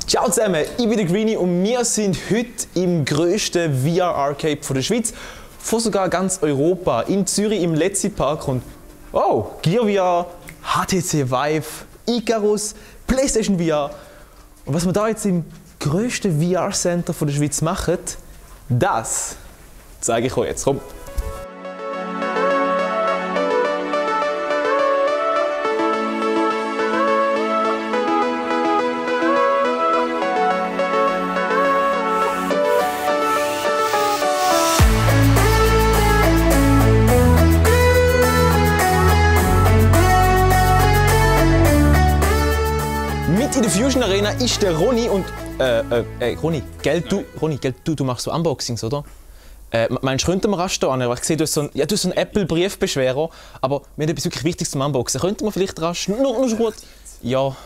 Ciao zusammen, ich bin der Greenie und wir sind heute im grössten VR-Arcade der Schweiz, von sogar ganz Europa, in Zürich im Letzi Park und oh, Gear VR, HTC Vive, Icarus, PlayStation VR. Und was wir da jetzt im grössten VR-Center der Schweiz machen, das zeige ich euch jetzt. Komm. In der Fusion Arena ist der Ronny und Ronny, du machst so Unboxings, oder? Meinst du, könnten wir rasch da an? Ich sehe, du hast so einen Apple-Briefbeschwerer, aber wir haben etwas wirklich Wichtiges zum Unboxen. Könnten wir vielleicht rasch, nur gut? Ja.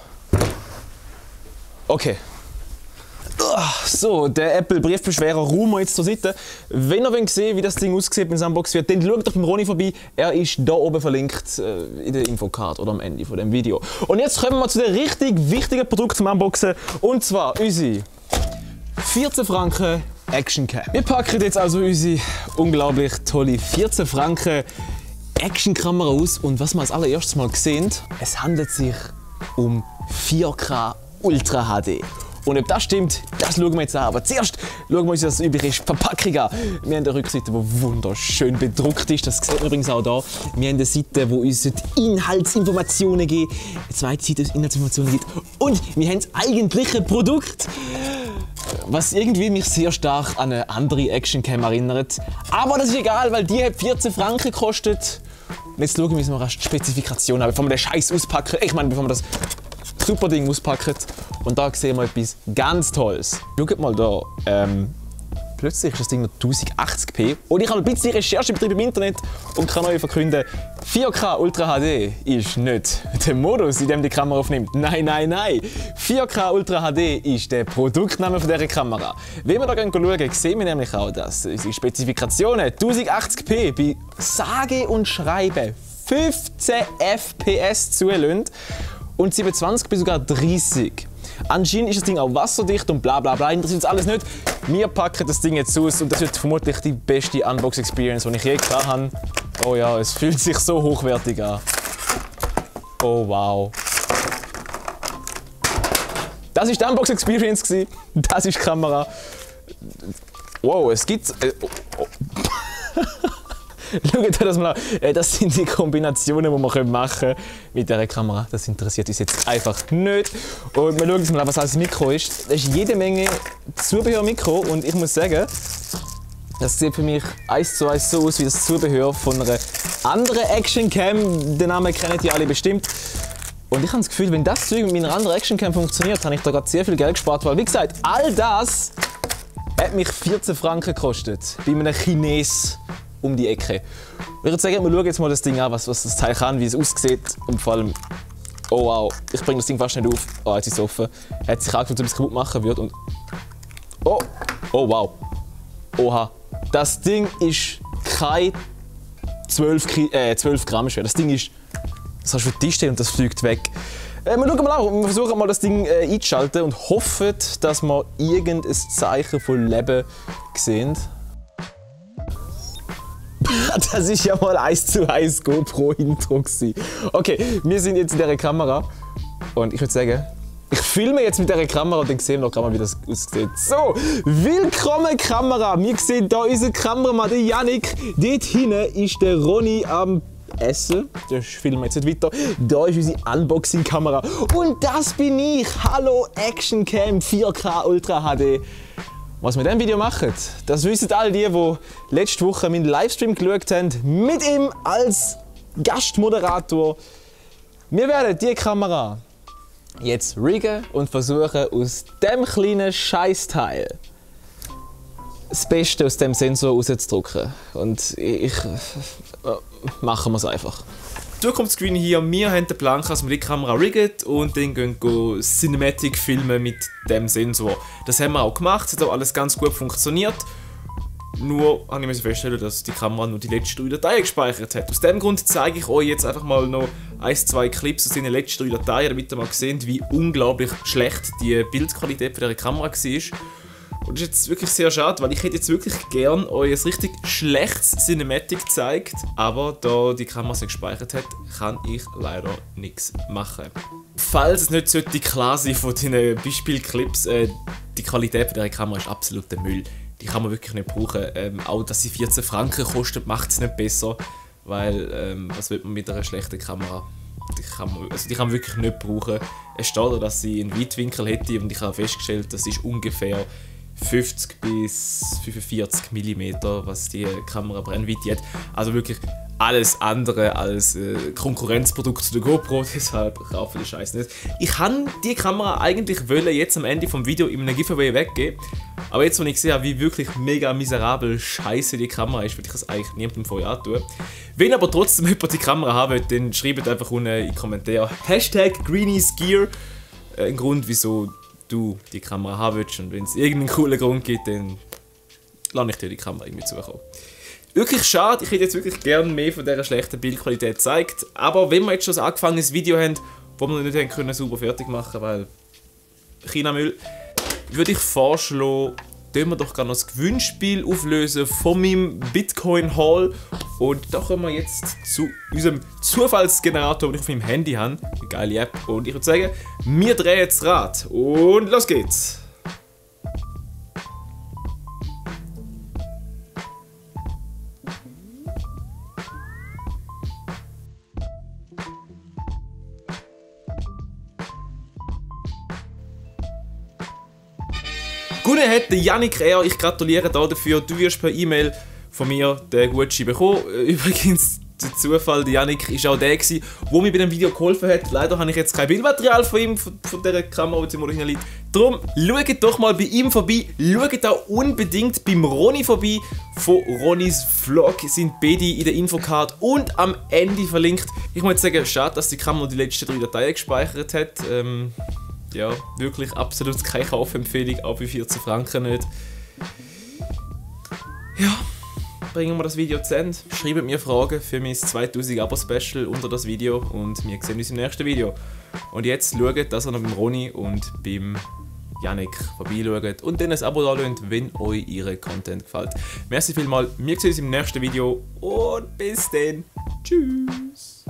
Okay. So, der Apple-Briefbeschwerer räumen wir jetzt zur Seite. Wenn ihr sehen, wie das Ding aussieht, wenn es unboxed wird, dann schaut doch beim Ronny vorbei. Er ist hier oben verlinkt in der Infocard oder am Ende von dem Video. Und jetzt kommen wir zu dem richtig wichtigen Produkt zum Unboxen. Und zwar unsere 14 Franken Action Cam. Wir packen jetzt also unsere unglaublich tolle 14 Franken Action Kamera aus. Und was wir als allererstes mal sehen, es handelt sich um 4K Ultra HD. Und ob das stimmt, das schauen wir jetzt an. Aber zuerst schauen wir uns das übrige Verpackung an. Wir haben eine Rückseite, die wunderschön bedruckt ist. Das sieht man übrigens auch hier. Wir haben eine Seite, die uns Inhaltsinformationen gibt. Eine zweite Seite, die Inhaltsinformationen gibt. Und wir haben das eigentliche Produkt, was irgendwie mich sehr stark an eine andere Actioncam erinnert. Aber das ist egal, weil die hat 14 Franken gekostet. Und jetzt schauen wir uns mal die Spezifikation an, bevor wir den Scheiß auspacken. Ich meine, bevor wir das super Ding auspacken. Und da sehen wir etwas ganz Tolles. Schaut mal da. Plötzlich ist das Ding noch 1080p. Und ich habe ein bisschen Recherche betrieben im Internet und kann euch verkünden, 4K Ultra HD ist nicht der Modus, in dem die Kamera aufnimmt. Nein, nein, nein. 4K Ultra HD ist der Produktname von dieser Kamera. Wenn wir da schauen, sehen wir nämlich auch, dass unsere Spezifikationen 1080p bei sage und schreibe 15 FPS zulassen und 27 bis sogar 30. Anscheinend ist das Ding auch wasserdicht und bla bla bla, interessiert uns alles nicht. Wir packen das Ding jetzt aus und das wird vermutlich die beste Unbox-Experience, die ich je gehabt habe. Oh ja, es fühlt sich so hochwertig an. Oh wow. Das war die Unbox-Experience. Das ist die Kamera. Wow, es gibt... Schaut euch das mal an. Das sind die Kombinationen, die man machen können mit dieser Kamera. Das interessiert uns jetzt einfach nicht. Und wir schauen uns mal an, was alles Mikro ist. Das ist jede Menge Zubehörmikro und ich muss sagen, das sieht für mich 1:1 so aus wie das Zubehör von einer anderen Actioncam. Den Namen kennen die alle bestimmt. Und ich habe das Gefühl, wenn das Zeug mit meiner anderen Actioncam funktioniert, habe ich da gerade sehr viel Geld gespart. Weil wie gesagt, all das hat mich 14 Franken gekostet. Bei einem Chines um die Ecke. Ich würde sagen, wir schauen jetzt mal das Ding an, was das Teil kann, wie es aussieht und vor allem, oh wow, ich bringe das Ding fast nicht auf. Oh, jetzt ist es offen. Er hat sich angefühlt, als ob es kaputt machen würde und oh wow, oha, das Ding ist kein 12 Gramm schwer. Das Ding ist, das hast du auf den Tisch stehen und das fliegt weg. Wir schauen mal an, wir versuchen mal das Ding einzuschalten und hoffen, dass wir irgendein Zeichen von Leben sehen. Das ist ja mal 1:1 GoPro-Intro. Okay, wir sind jetzt in dieser Kamera und ich würde sagen, ich filme jetzt mit dieser Kamera und dann sehen wir noch mal, wie das aussieht. So, willkommen Kamera! Wir sehen hier unseren Kameramann, der Yannick. Dort hinten ist der Ronny am Essen. Das filmen wir jetzt nicht weiter. Da ist unsere Unboxing-Kamera. Und das bin ich! Hallo Actioncam 4K Ultra HD. Was wir in diesem Video machen, das wissen all die letzte Woche meinen Livestream geschaut haben, mit ihm als Gastmoderator. Wir werden diese Kamera jetzt riggen und versuchen, aus diesem kleinen Scheißteil das Beste aus dem Sensor rauszudrücken. Und machen wir es einfach. Zukunftsscreen hier, wir haben den Plan, dass wir die Kamera riggen und dann gehen Cinematic filmen mit dem Sensor. Das haben wir auch gemacht, es hat auch alles ganz gut funktioniert. Nur habe ich feststellen, dass die Kamera nur die letzten 3 Dateien gespeichert hat. Aus diesem Grund zeige ich euch jetzt einfach mal noch 1-2 Clips aus den letzten 3 Dateien, damit ihr mal seht, wie unglaublich schlecht die Bildqualität von dieser Kamera war. Und das ist jetzt wirklich sehr schade, weil ich hätte jetzt wirklich gern euch ein richtig schlechtes Cinematic gezeigt, aber da die Kamera es gespeichert hat, kann ich leider nichts machen. Falls es nicht sollte klar sein von diesen Beispielclips, die Qualität von dieser Kamera ist absoluter Müll. Die kann man wirklich nicht brauchen. Auch dass sie 14 Franken kostet, macht es nicht besser, weil was will man mit einer schlechten Kamera? Die kann man wirklich nicht brauchen. Es steht da, dass sie einen Weitwinkel hätte und ich habe festgestellt, das ist ungefähr 50 bis 45 mm, was die Kamera Brennweite hat. Also wirklich alles andere als Konkurrenzprodukt zu der GoPro, deshalb kaufe ich den Scheiß nicht. Ich kann die Kamera eigentlich jetzt am Ende vom Video in einem Giveaway weggeben, aber jetzt, wo ich sehe, wie wirklich mega miserabel scheiße die Kamera ist, würde ich das eigentlich niemandem vorher antun. Wenn aber trotzdem jemand die Kamera haben will, dann schreibt einfach unten in die Kommentare #GreeniesGear einen Grund, wieso du die Kamera haben willst, und wenn es irgendeinen coolen Grund gibt, dann lasse ich dir die Kamera irgendwie zukommen. Wirklich schade, ich hätte jetzt wirklich gerne mehr von dieser schlechten Bildqualität gezeigt, aber wenn wir jetzt schon ein angefangenes Video haben, wo wir noch nicht können, sauber fertig machen, weil China-Müll, würde ich vorschlagen, tun wir doch gerne noch das Gewinnspiel auflösen von meinem Bitcoin-Haul. Und da kommen wir jetzt zu unserem Zufallsgenerator, den ich auf meinem Handy habe. Eine geile App. Und ich würde sagen, wir drehen jetzt das Rad. Und los geht's! Gewonnen hat der Yannick R. Ich gratuliere dafür. Du wirst per E-Mail von mir den Gutschein bekommen. Übrigens, der Zufall, der Yannick war auch der, der mir bei dem Video geholfen hat. Leider habe ich jetzt kein Bildmaterial von ihm, von dieser Kamera, die im Original liegt. Darum, schaut doch mal bei ihm vorbei. Schaut auch unbedingt beim Ronny vorbei. Von Ronnys Vlog sind beide in der Infocard und am Ende verlinkt. Ich muss jetzt sagen, schade, dass die Kamera die letzten 3 Dateien gespeichert hat. Ja, wirklich absolut keine Kaufempfehlung, auch bei 14 Franken nicht. Ja, bringen wir das Video zu Ende. Schreibt mir Fragen für mein 2000 Abo-Special unter das Video und wir sehen uns im nächsten Video. Und jetzt schaut, dass ihr noch beim Ronny und beim Yannick vorbeischaut und dann ein Abo da lasst, wenn euch ihre Content gefällt. Merci vielmals, wir sehen uns im nächsten Video und bis dann. Tschüss.